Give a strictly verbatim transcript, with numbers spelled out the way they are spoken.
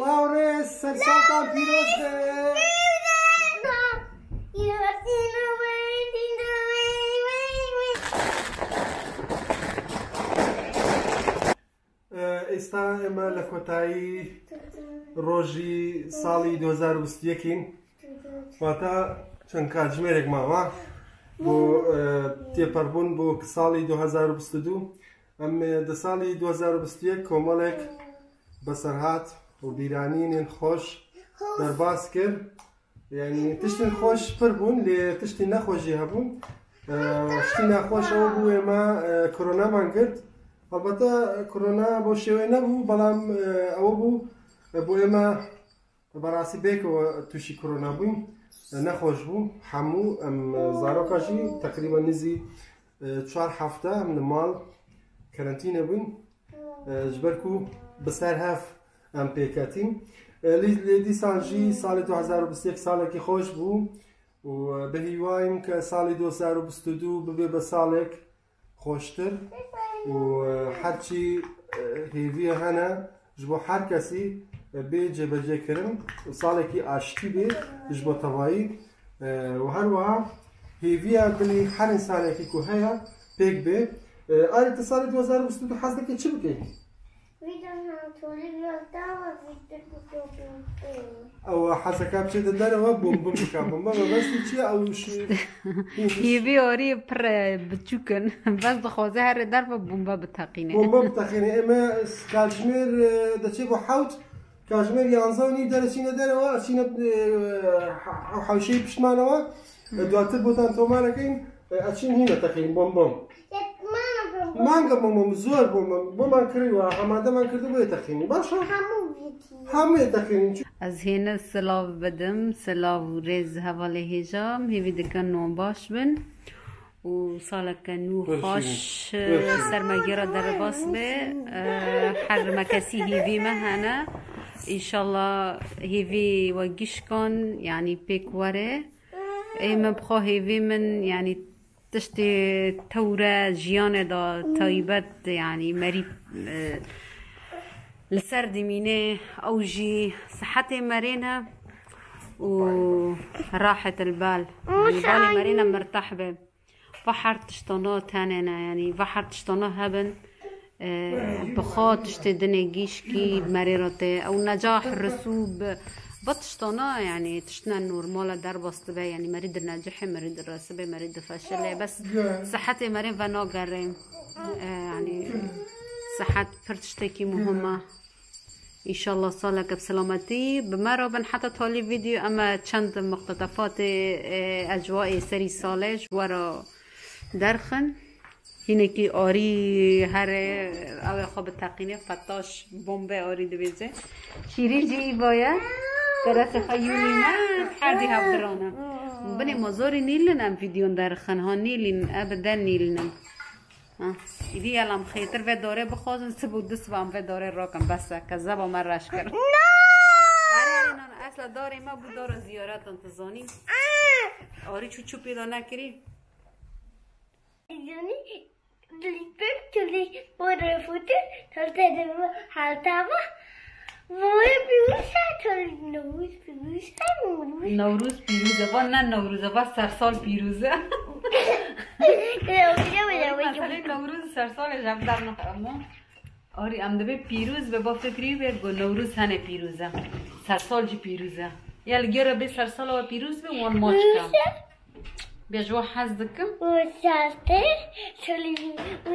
Lawrence, ser saltan pîroz be. Êsta ême li kotayî rojî salî du hezar û bîst û yek in. Wata çend katjimêrek mama bo, e, têperbûn bo salî du hezar û bîst û du. Em, e, di salî du hezar û bîst û yek komelek beserhat û bîranînên xweş derbas kir. Yanî tiştên xweş pir bûn, lê tiştên nexweş jî hebûn. E, tiştên nexweş ew bû ême, e, koronaman girt. Helbete korona bo şêwê nebû, belam, e, ew bû, e, bo ême berastî bêke we tûşî korona bûn. E, nexweş bû. Hemû em, e, zaroka jî teqrîben nizî, e, çar hefte em li mal kerentîne bûn. E, ji ber ku bi ser hev em pêketîn. E, lê, lê dîsan jî salê du hezar û bîst û yek salekî xweş bû û, e, bi hîwayim ke salê du hezar û bîst û du bibe be salek xweştir û, e, her çî, e, hêviye hene ji bo her kesî, e, bê cêbecêkirin û salekî aştî bê ji bo tevayî. E, û her wiha hêviya dilê her însanekî ku heye pêk bê. E, Arî, tu salê du hezar û bîst û du hez dikî çi bikî? Vîdeo Anatolî Yoldawa vîdeo. Ew hezeka biçe di derve bûm bûm bika. Bomba mebestî çi ye? Ew şi-, Hêvî Arî pir e, biçûk in. Bes dixwaze here derve bomba biteqîne. Bomba biteqîne. Ême kajmêr, e, deçê bo hewt. Kajmêr yanzeh û nîv dere çîne derve, çîne, e, ha-, hewşeyî piştmanewe. E, duatir botan tomarekin, e, açin hîne teqîn, bom bom. Manga bom bom, zor bom bom. Boman kirî wa, hamademan kirdi bo teqîn. Başa? Hemû teqîn. Ez hêne silav bidim, silav û rêz hevalê hêja, hêvî dikin non baş bin. Û saleke nû xweş, ser me gera derbas be. E, her me kesî hêvî me hene. Înşallah hêvî we gişkan, yanî pêk were. Ê min bi xwe hêvî min, yanî tiştê tewre jiyanê de taybet, yanî merî, e, li ser dimîne, ew jî sihetê merê ne û rahet el bal. Yanî balê merê ne mirtah be. Va her tiştana tenê ne, yanî va her tiştana hebin. E, bi xwe tiştê dinê gîşkî merê re tê. Ew necah, risûb, va tiştana, yanî tiştine normal e, derbas dibe, yanî merî dinecihê, merî diresibê, merî difeşilê. Bes sihetê merê venagere. E, yanî sihet pir tiştekî muhim e. Înşallah saleke bi selametî bi me re bin heta talî vîdeo. Em e çend muqtetefatê, e, ecwayê serî salê ji we re derxin. Hinekî Arî here, ew ê xwe biteqîne, fetaş, bombe Arî dibêje. Şîrîn jî îva ye. Teresê xwe yûnî me, her dî hevdirane. Binê ma zorî nîlin em vîdyon derxin, ha nîlin, ebiden nîlin em. Ha, îdî yelam xêtir ve dore bixwazin, sib û du siba em ve dore rakin, bes e, kezeba me reş kir. Erê, erê, nan, esla darê me bû dara ziyaretan, tu zanî. Arî çû çû pêda nekirî. Yanî, dilîpek çilî, bo refûtî, talte de halta va, voye pîrûz e, tolî Newrûz pîrûz e, Newrûz. Newrûz pîrûz e, va ne Newrûz e, va sersal pîrûz e. Newrûz e, Newrûz e. Meselê Newrûz sersalê ji hev dernixwe, ama. Arî em dibê pîrûz be, ba fikrî be, go Newrûz hene pîrûz e. Sersal jî pîrûz e. Ya li gera bê sersala we pîrûz be, wan maç ka. Bê ji we hez dikim. Û serte, şolî, û